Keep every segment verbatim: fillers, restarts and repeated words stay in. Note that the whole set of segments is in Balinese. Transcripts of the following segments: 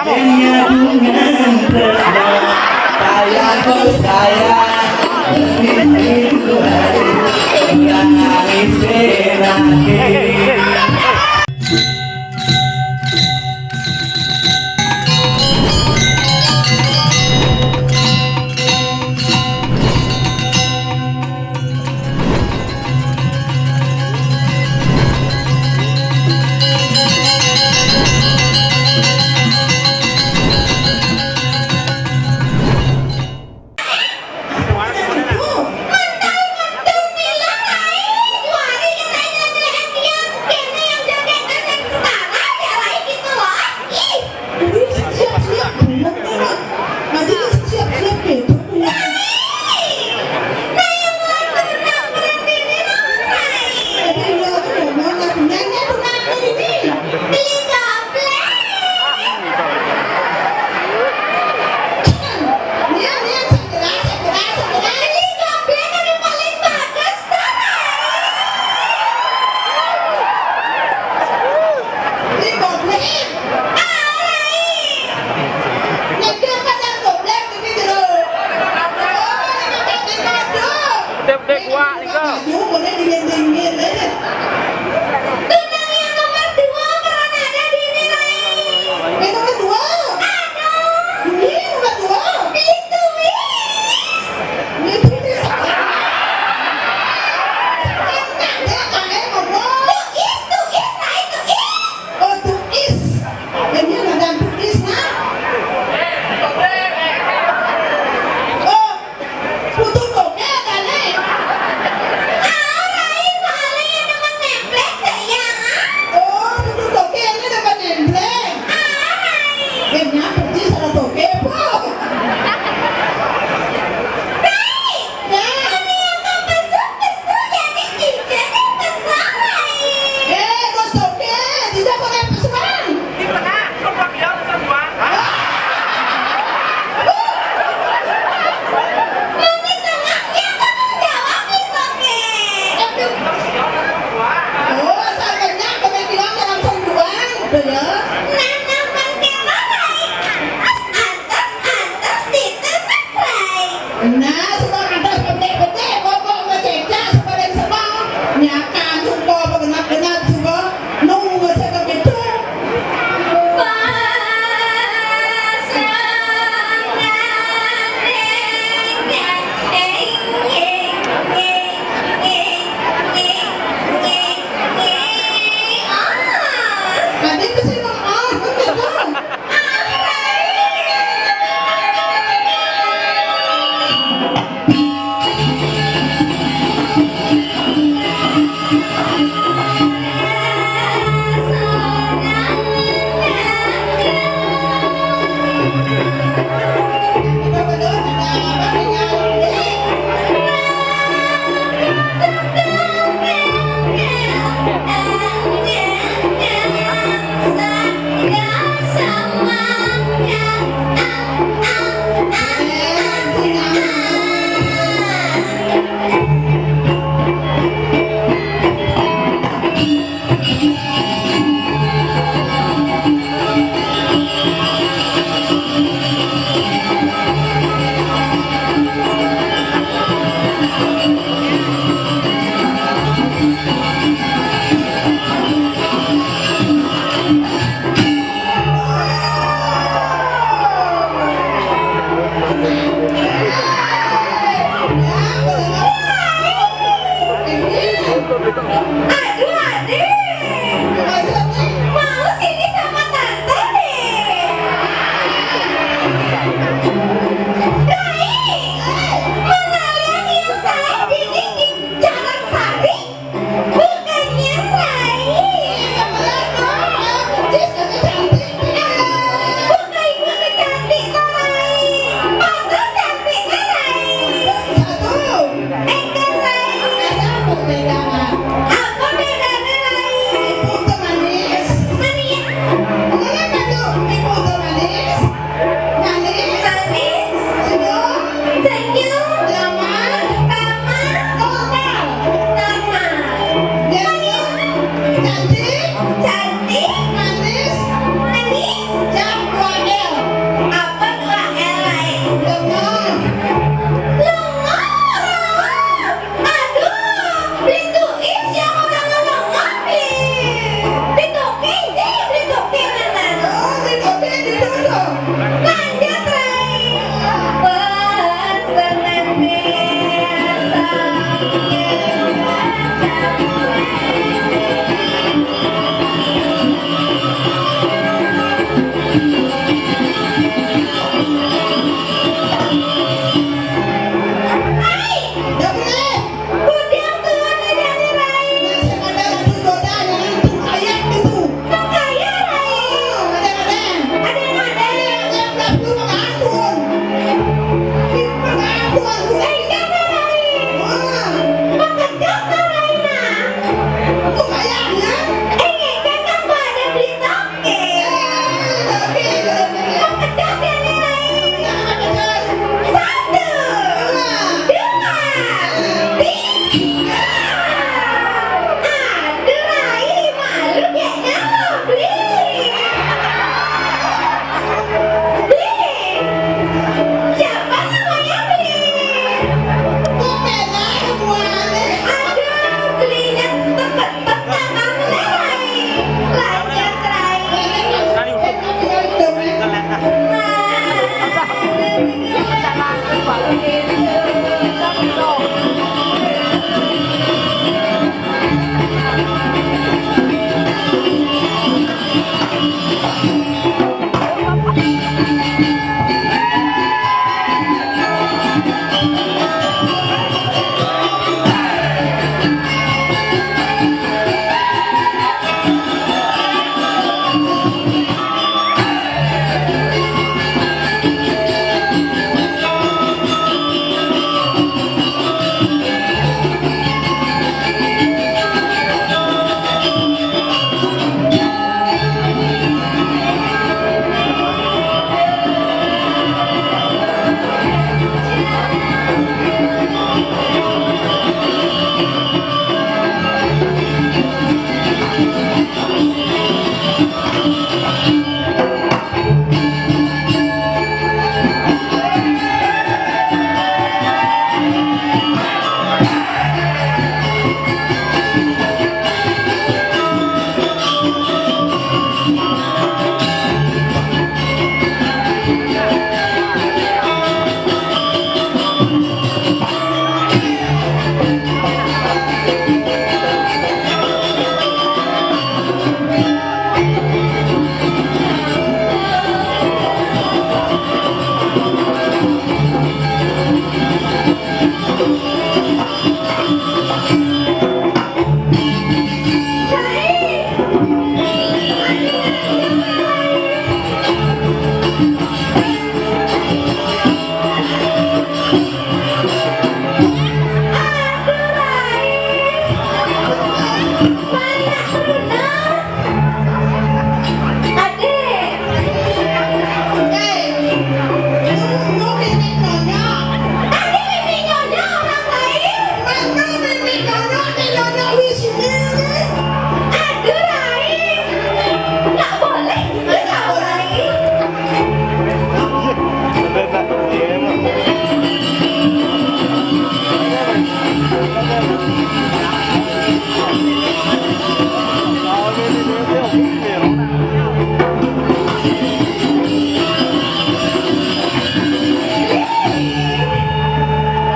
Hanya dengan tresno, sayang kok sayang, mesti itu hari, udah nangis nanti.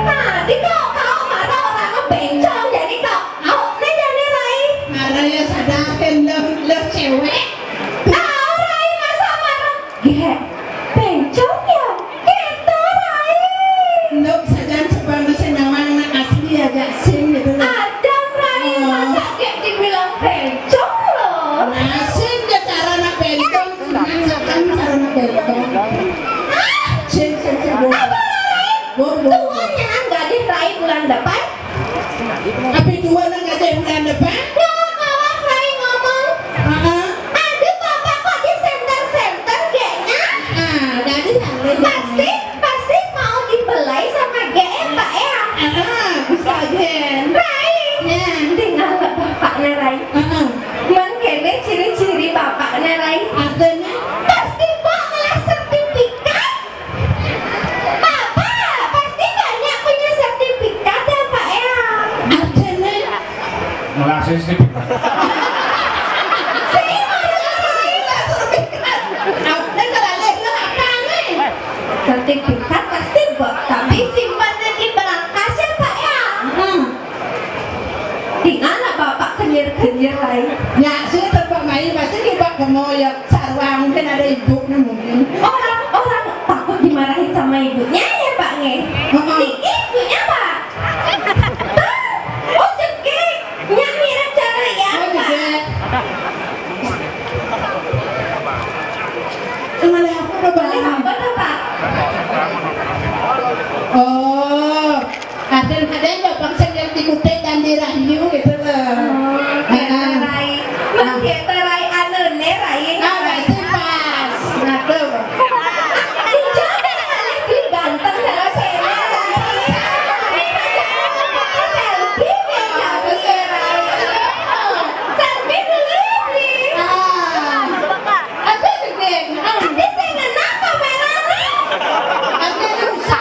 Tadi kok kau marah orang bencong, jadi kok kau ne jane, Rai? Marah ya, sadar kan lo, lo cewek. Kau, Rai, masa marah? Gek, bencong ya? Gitu, Rai. Nduk sajan sebab bisa nyawang anak asli ya, gak sing gitu loh. Adam, Rai, oh, masa gek dibilang bencong loh? Nah, sing ya cara anak bencong, sing sajan cara anak bencong. Ah! Sing, sing, sing, bu. Apa, Rai? Bu, bu. Tuanya nang gadis Rai bulan depan. Tapi dua nang gadis bulan depan. Dua kawan Rai ngomong. Heeh. Aduh, Bapak kok disenter-senter, Geknya? Ah, dari sana. Pasti, pasti mau dibelai sama Gek, ya, Pak, ya? Ah, bisa, Gen. Rai. Ya. Tinggal Bapaknya, Rai. Heeh. Men kene ciri-ciri Bapaknya, Rai. Artinya? Pasti Mbok ngelah sertifikat. Bapak, pasti banyak punya sertifikat ya, Pak, ya? Artinya? Ngelah sertifikat. Sing baru ngelah sertifikat. Nah, dan kalau ada apa nih? Sertifikat pasti, Mbok, tapi simpannya di berangkas ya, Pak, ya? Hmm. Di mana Bapak kenyir-kenyir, Rai? Ya, saya tempat main, pasti kita ke mall ya. Sarwa, mungkin ada ibunya mungkin. Orang, orang takut dimarahin sama ibunya ya, Pak, nge? Heeh. Niki ibunya, Pak. Tuh, oh, cekik. Nyak mirip cara ya, oh, Pak. Cekik. Kemana aku udah balik? Apa tuh, Pak? Oh. Kadang-kadang ya bangsa yang dikutik dan dirayu gitu loh. Oh, heeh. Gitu, Rai. Mas, ah, gitu, Rai, anu ne, Rai. Ah, pasti pas. Nah, tuh. Dijamin oleh Dwi ganteng sama Sena, Rai. Selfie deh, Rai. Selfie dulu, Dwi. Ah. Aku juga. Ah. Nanti saya kenapa, Pak Rani? Aku rusak.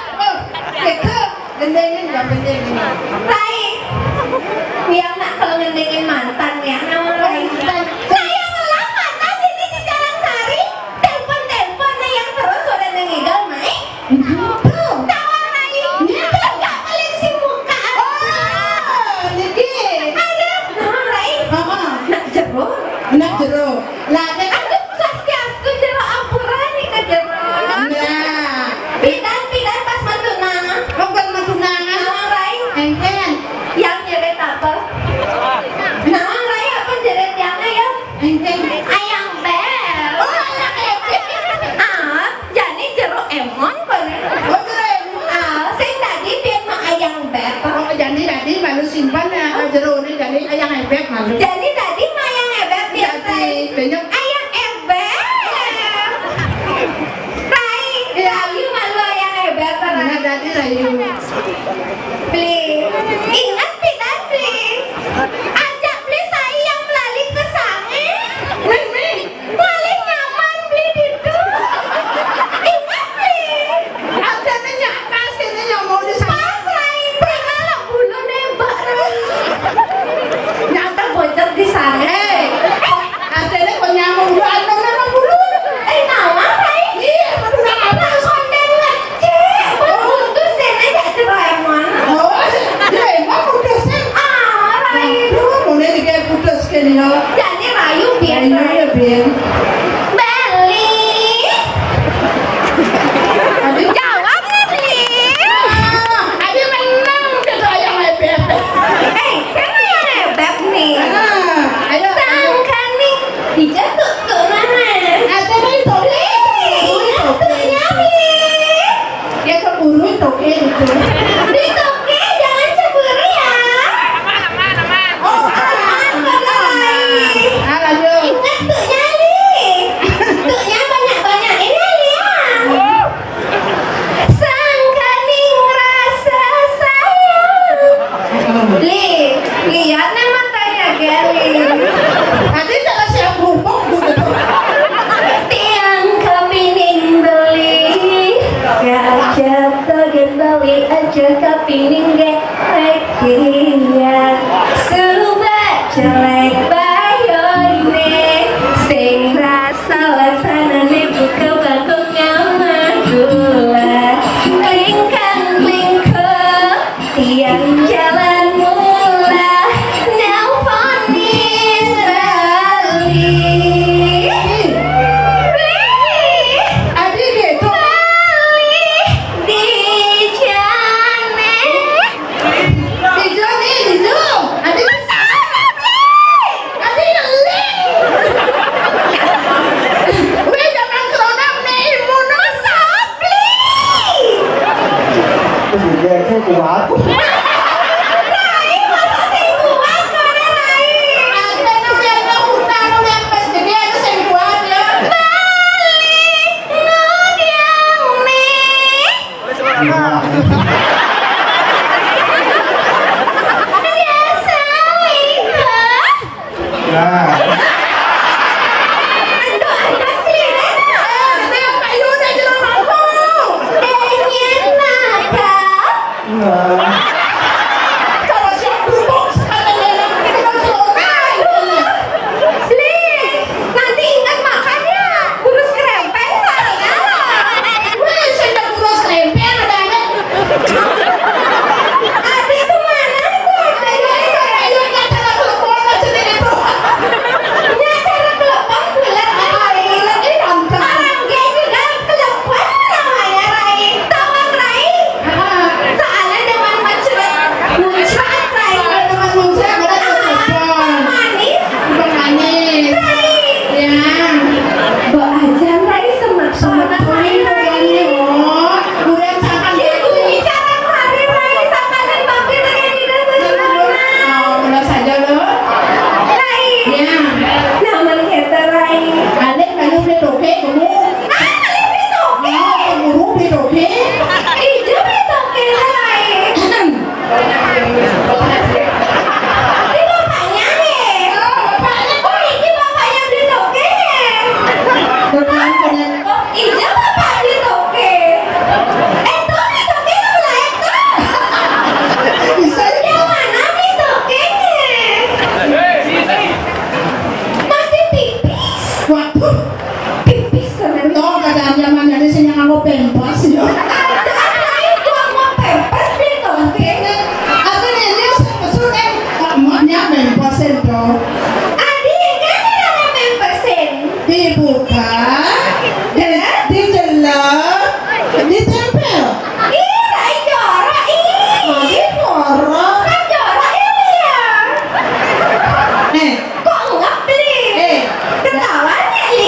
Nyentuh. Tawang, Rai. Nyentuh. Enggak, paling si muka. Oh, niki. Ada. Nah, Rai. Heeh. Nak jeruk. Nak jeruk. Lah, nek Aduh, swastiastu, jeruk ampura nih ke jeruk. Nah. Pidan, pidan pas matunangan. Oh, pas matunangan. Nah, Rai. Engken. Yang jerit apa? Nah, Rai, apa jerit yang ayo? Engken. Ayang beb. Oh, ayang beb. Ah, jani jeruk emon kone. Oh, jeruk emon. Ah, sing dadi biar mak ayang beb. Oh, jani dadi malu simpan ya, jeruk ini jani ayang ebek malu. Jani dadi mak ayang ebek biar Dadi, banyak. Ayang ebek. Rai, Iya. Rayu malu ayang ebek, Rai. Nah, dadi Rayu. Beli. Ingat tidak, beli? Ajak beli saya yang melali ke sana. Wih, wih. Paling nyaman beli di itu. Ingat, beli. Ada nanya atas, ini yang mau di sana. Pas lain, kalau bulu nembak, Rai. Nyata bocor di sana. Eh, ada nih kok nyamuk bulu, ada nembak bulu. Eh, nawa, Rai? Iya, aduh, nggak apa. Lah, konten ngecek. Putus ini jadi Doraemon. Oh, Doraemon putus, eh? Ah, Rai. Aduh, mau nih kayak putus kan ya. Jadi Rayu biar Rayu ya, Bin. Beli. Aduh. Jawab nih, Beli. Ah, aduh, menang kita yang hebat. Eh, saya yang hebat nih. Ah, ayo. Sangkan nih. Dijatuh tuh mana? Ada nih, Beli. Beli, jatuhnya, Beli. Dia cemburu, toke gitu. Di toke, jangan cemburu ya. Aman, aman, aman. Oh, aman, aman. Ah, lanjut. Ingat tuknya, Li. Tuknya banyak-banyak ini, Li, ya. Sangkaning rasa sayang. Li, lihat nih matanya, Geli. Nanti kalau siap rupuk, gitu. Tiang kapining beli, kacet togen beli aja kapining ge. Iya, suba celek bayone, sing rasa lasanane buka bakung ngamadula. Klingkang klingko, tiang jalan mula, nelponin Bali. Beli. Adi gitu. Beli di jane. Ijo nih, ijo. Adi pesawat, Bli. Adi ngeling. Wih, jangan corona, nih, imun. Pesawat, Bli. Terus dia kuat. Rai, masa sing kuat, mana Rai? Ada nu yang mau utang, nu yang pas gede, ada sing kuat, ya. Balik, nu yang nih. Nah. Biasa, Ika. Nah. Aduh, ada sih, Ren. Eh, Ren, Pak Yuda jelema aku. Pengen makan. Nah. Kalau siap dukung, sekalian kita corona. Aduh. Bli, nanti ingat makan ya, kurus kerempeng saya. Wih, saya kurus kerempeng, ada, ada. Adi kemana tuh? Ayo, ayo, ayo, ayo, acara kelepon aja deh itu. Ini acara kelepon, bulat, ah, bulat, ini nonton. Orang dia juga kelepon namanya, Rai. Tawang, Rai. Soalnya dengan mencret, muncrat, Rai. Kalau dengan muncrat, ada telepon. Manis. Bukan manis. Rai. Ya. Mbok aja, Rai, semak. Semak, Rai, Rai. Oh, udah misalkan dia tuh bicara sehari, Rai, misalkan dan mampir lagi di desa Sumana. Oh, benar saja, loh. Rai. Ya. Naman kita, Rai. Ada kayu beli toke, kamu. Ah, beli toke. Oh, kamu beli toke. Ijo beli toke, Rai. Ini bapaknya nih. Oh, bapaknya. Oh, ini bapaknya beli toke nih. Bapaknya. Oh, ijo bapak beli toke. Eh, tuh beli toke tuh lain tuh. Bisa. Yang mana beli toke nih? Masih pipis. Waduh. Pipis, teman. Toh, keadaan zaman ini sih yang nganggo pempes, ya. Ditempel. Ih, Rai jorok, ih. Ih, jorok. Kan jorok ya, Bli, ya? Eh. Kok ngap, Bli? Eh. Ketawa nih, Li.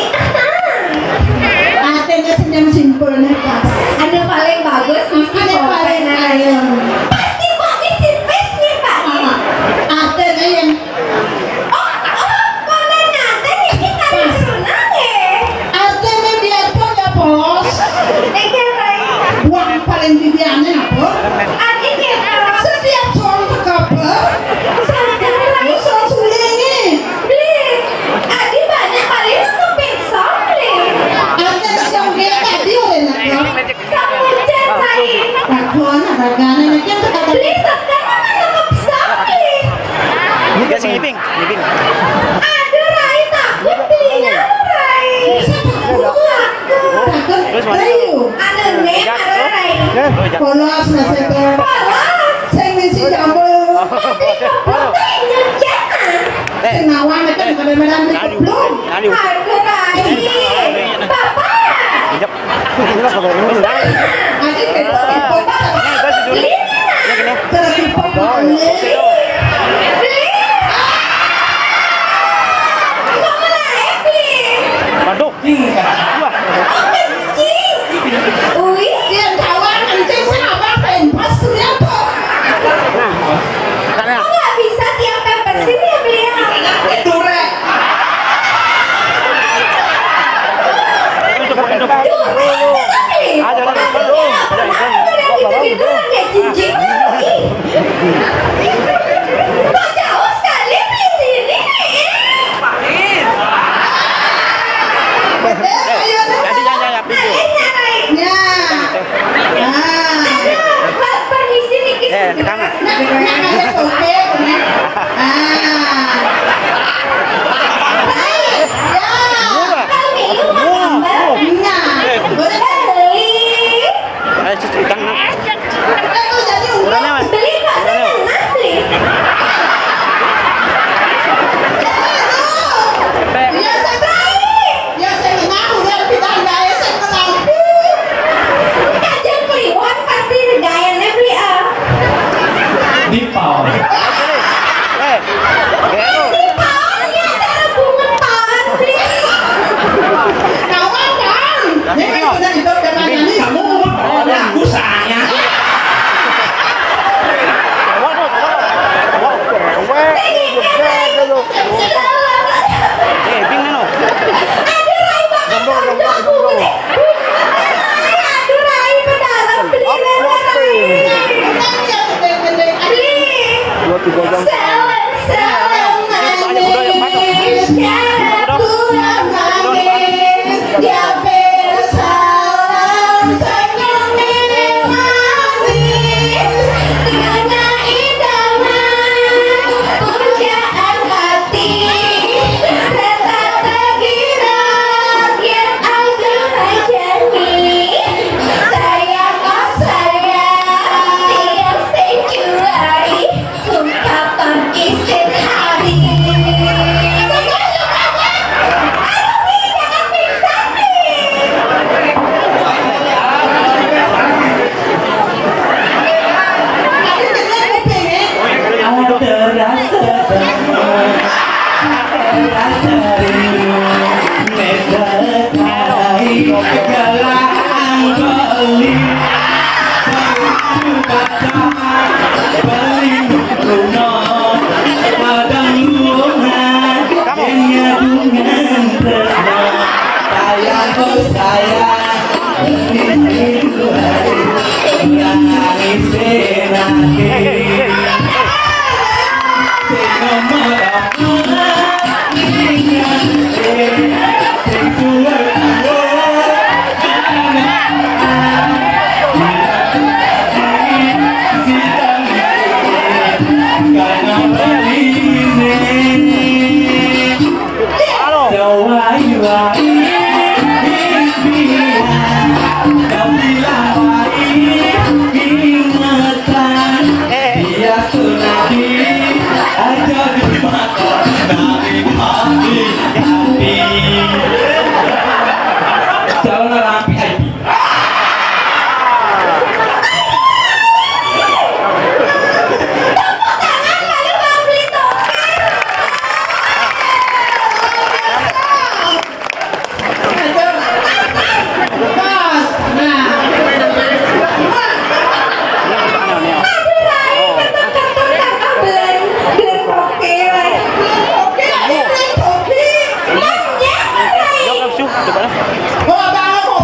Artinya senyum simpulnya pas. Ada paling bagus, mesti ada paling ayam. Pasti kok mesti pas nih, Pak. Ah, artinya yang Oh, oh, konten nganten iki kali renang ya? Artinya biarpun ya polos. Iki, Rai. Buang paling bibiane apa? Adi kita. Setiap soal tekaper. Sadar, Rai. Lu soal sulingi. Bli, Adi banyak kali nangkepin song, Bli. Artinya song dia tadi oleh nangkep. Kamu jangan. Lakuan ragane iki kata Bli, sekarang nangkep song, Bli. Ini sing ngiping, ngiping. Aduh, Rai, takut Bli, Rai. Takut. Terus mana? Ayo. Aduh, nih, aduh, Rai. Polos nasibnya. Polos. Sing ngisi jambul. Tapi kok putih, nyucian. Eh. Sing nawang itu kadang-kadang dikepung. Aduh, Rai. Bapak. Injek. Ini lah, kalau ini udah. Adik, Bapak. Ini, Rai. Terus dipotong. Beli. Beli. Kok menaik, Bli? Waduh. Wah. Oh, kencing. Ui, dia tawa kencing sama pempas ternyata. Nah, makanya. Kok nggak bisa tiap pempersin ya, Bli, ya? Itu, Rek. Itu, itu. Tuh, Rek, itu, Bli. Ada, ada, ada. Ada, ada, ada. Ada, ada, ada. Ada, ada, ada. Ada, ada, ada. Ada, ada, ada. Kok jauh sekali di sini, nih? Jadi, ya, ya, ya, pintu. Ya. Ah. Permisi, niki. Eh, ke sana. Nah, nah, nah, oke, nah. Ah. Baik, ya. Murah. Kami itu murah, murah. Nah, boleh,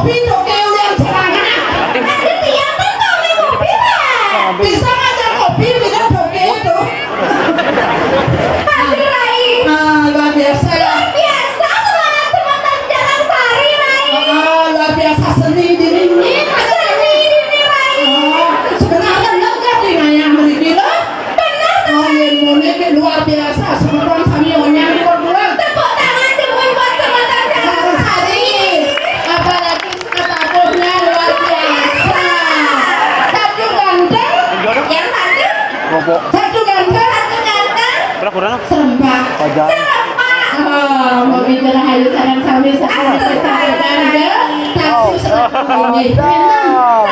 Pintu keliling celana. Ada tiang kan kami kopi, Pak. Bisa ngajak kopi, bisa kopi itu. Hadir, Rai. Ah, luar biasa ya. Luar biasa, semangat teman-teman Jalan Sari, Rai. Ah, luar biasa seni diri. Ini seni diri, Rai. Ah, sebenarnya enggak di nanya mriki lho. Bener, Rai. Oh, yen muni ki luar biasa, semeton sami onyang di perguruan. Tepuk tangan dulu buat teman-teman Jalan Sari. Apalagi sepatunya luar biasa. Satu ganteng. Yang satu. Satu ganteng. Satu ganteng. Serempak. Serempak. Oh, mau bicara hayu sareng sami. Astagfirullah. Satu sepatu ini. Tenang.